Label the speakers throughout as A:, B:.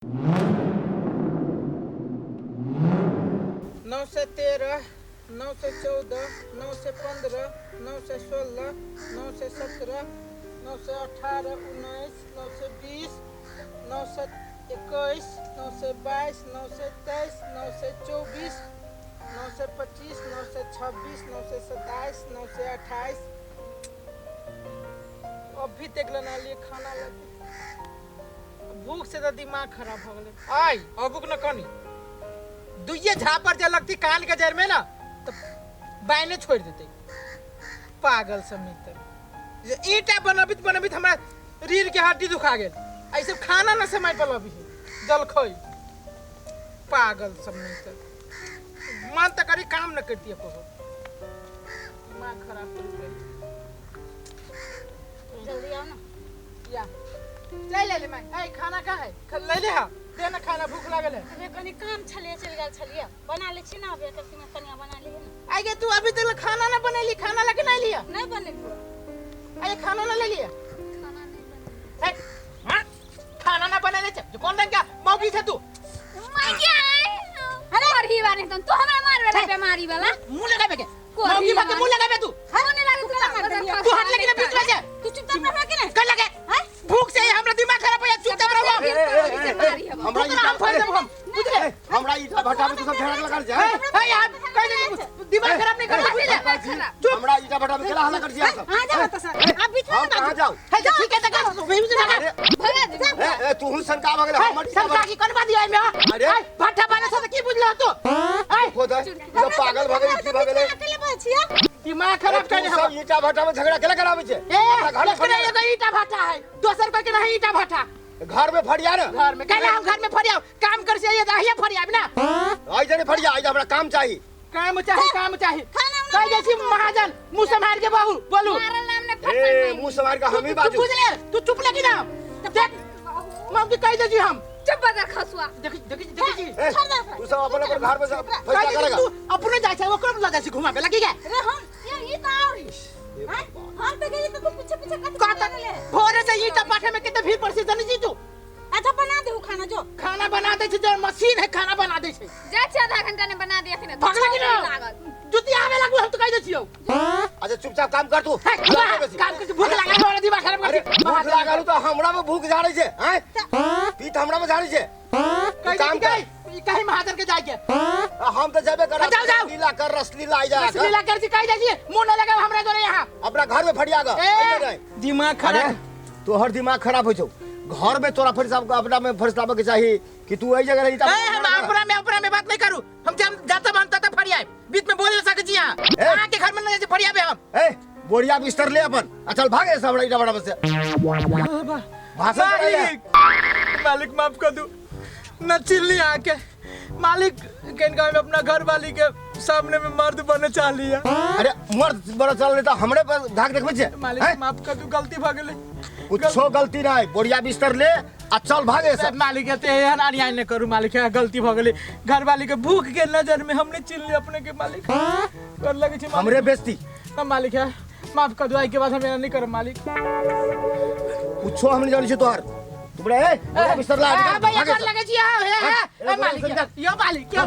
A: 913, 914, 915, 916, 917, 918, 19, 920, 921, 922, 923, 924, 925, 926, 927, 928। अभी तक लेना लिए खाना लगे, भूख से तो दिमाग खराब हो गए। आई अबुक न कनी दुइये झापर जे लगती कान के जर में ना तो बाइने छोड़ देते। पागल सब मित्र, जे ईटा बनबित बनबित हमरा रीढ़ के हड्डी दुखा गेल। ऐसे खाना न समय पर लबी जलखई। पागल सब मित्र, मन तो करी काम न करती को, दिमाग खराब कर गई।
B: जल्दी आओ ना।
A: या चल ले ले मैं। ए खाना कहाँ है? ले ले, हाँ दे ना खाना, भूख लागल है।
B: अरे कनी काम छलिए, चल गेल छलिए, बना ले छी ना, अभी एकर संगे कनिया बना लिए ना।
A: आई गे तू अभी तक खाना ना बनेली, खाना लगे नहीं लिया?
B: नहीं बनेलियो।
A: आई खाना ना ले लिया?
B: खाना नहीं बनेलियो।
A: ए, हाँ? खाना ना बनेले छे कौन रंग का मौगी छे तू?
C: मैं क्या अरे मरही वाले तू हमरा मारवे रे बेमारी वाला।
A: मुंह लगाबे के मौगी भाके मुंह लगाबे तू।
C: हम नहीं लागे तू मार देलियो।
A: तू हाथ लगी ना बीच में से।
B: तू चुपचाप रह के ना
A: कर लगे। भूख से हमरा दिमाग खराब हो जा, चुपचाप रहो।
D: हमरा
A: तू हम फोड़ देब हम, बुझले?
D: हमरा ईटा भट्टा में तू सब झगड़ा लगा जा।
A: ए यार कह दे दिमाग खराब नहीं कर, बुझले?
D: हमरा ईटा भट्टा में केला हल्ला कर दिया सब।
B: हां जाओ तो सर, आप बीच में
D: हम कहां जाओ?
A: है तो ठीक है, तो वही से लगा
C: भगा दे।
D: ए ए तू सनका भगले हमर
A: सनका की कोन बात है में?
D: अरे
A: भट्टा बने से की बुझलो तू? ए
D: खुद है पागल भगले की भगले
B: अकेले बचिया
A: दिमाग खराब कर।
D: सब ईटा भट्टा में झगड़ा केला करावे छे?
A: ए
D: घर में
A: एगो ईटा भट्टा है, दोसर कोई के नहीं ईटा भट्टा।
D: घर में फरिया ना,
A: घर में कहले हम घर में फरिया काम कर से ये आहिया फरिया ना।
D: आई जने फरिया, आई हमरा काम चाहिए।
A: काम चाहिए, काम चाहिए। कह जैसी महाजन मुंह संभाल के बाबू बोलू।
C: मारल नाम ने
D: ए मुंह संभाल के हम ही बाजू।
A: तू बुझले? तू चुप लगी ना। देख मम्मी कह दे जी हम
C: चुप बदर खसुआ।
A: देख देख देख जी
D: तू सब अपन अपन घर में सब फैसला करेगा।
A: तू अपने जाय छै ओकरो ल जाय छै घुमाबे लगी गे।
B: रे हम ये ई त और हम त गई तो तू पीछे पीछे कत
A: कत भोरे से ईटा पाठे में किते भीड़ पड़ से जानी जी तू।
B: अच्छा बना दे खाना, जो
A: खाना बना दे छै, जो मशीन है खाना बना दे छै।
C: जा छै आधा घंटा ने बना दिया फिर
A: भाग लगी ना जुती आवे लागू हम तो कह दे छियो।
D: अच्छा चुपचाप काम कर तू।
A: काम कर, भूख लागल हमरा दिमाग खराब कर।
D: भूख लागल तो हमरा में भूख झाड़े छै। हैं पीठ हमरा में झाड़े छै।
A: काम कर कहीं महाजन के जाय के
D: हम तो जाबे करब।
A: जाओ जाओ
D: लीला कर रसलीला आई जा
A: रसलीला कर छी कह दे छी मुंह न लगाव हमरा जोरे यहां।
D: अपना घर में फटिया ग।
A: दिमाग खराब
D: तोहर दिमाग खराब हो छौ। घर में तोरा फरिस अपना में फरिस लाबे के चाही कि तू एहि जगह रही।
A: हम अपना में बात नहीं करू। हम जाता बनता त फरियाए बीच में बोल सके छी यहां। अहां के घर में न फरियाबे हम।
D: ए बोरिया बिस्तर ले अपन आ चल भागे सब ईटा बड़ा से भाषण
A: मालिक मालिक माफ कर दू न चिल्ली आके मालिक कहीं गांव में अपना घर वाली के सामने में मर्द बने चाह लिया।
D: अरे मर्द बने चल ले त हमरे पर धाक देखबै छे।
A: मालिक माफ कर दू, गलती भ गेलै।
D: कुछो गलती नहीं, बोरिया बिस्तर ले आ चल भागे सब।
A: मालिक कहते एहन अन्याय न करू मालिक, गलती भ गेलै। घर वाली के भूख के नजर में हमने चिल्ली अपने के मालिक कर लगे छे
D: हमरे बेइज्जती।
A: मालिक है माफ कर दू, आई के बाद हम एना नहीं करब मालिक।
D: कुछो हम नहीं जानै छी तोहर। तुमरे ए बोरिया बिस्तर ला
A: भैया कर लगे छी। हां हे हे मालिक यो मालिक यो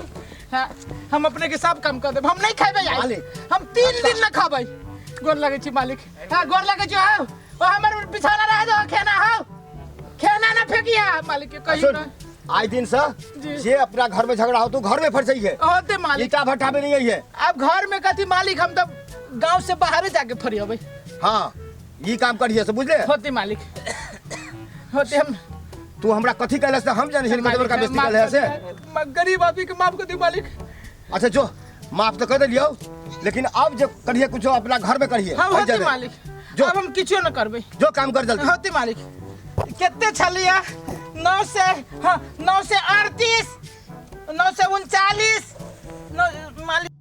A: हां हम अपने के सब काम कर देब। हम नहीं खेबै मालिक, हम 3 दिन न खेबै। गोर लगे छी मालिक। हां गोर लगे छी। हां ओ हमर बिछाना रह दो, खेना हो खेना ना फेंकिया मालिक के कहियो ना।
D: आई दिन से जे अपना घर में झगड़ा हो तो घर में फंसई है।
A: होते मालिक
D: ईटा भट्टा में नहीं है।
A: अब घर में कथी मालिक, हम तो गांव से बाहर जाके फरियबै।
D: हां ई काम करिए से बुझले।
A: होते मालिक होते। हम
D: तू हमरा कथी कहलस हम जानै छी कते बड़का बेइज्जती कहले से।
A: गरीब आदमी के माफ कर दी मालिक।
D: अच्छा जो माफ तो कर देलियौ, लेकिन अब जे करिए कुछो अपना घर में करिए।
A: हां होते मालिक, जो अब हम किछो न करबै।
D: जो काम कर जल्दी।
A: होते मालिक। कितने छलिया? 9 से हां 9 से 38, 9 से 39, 9 मालिक।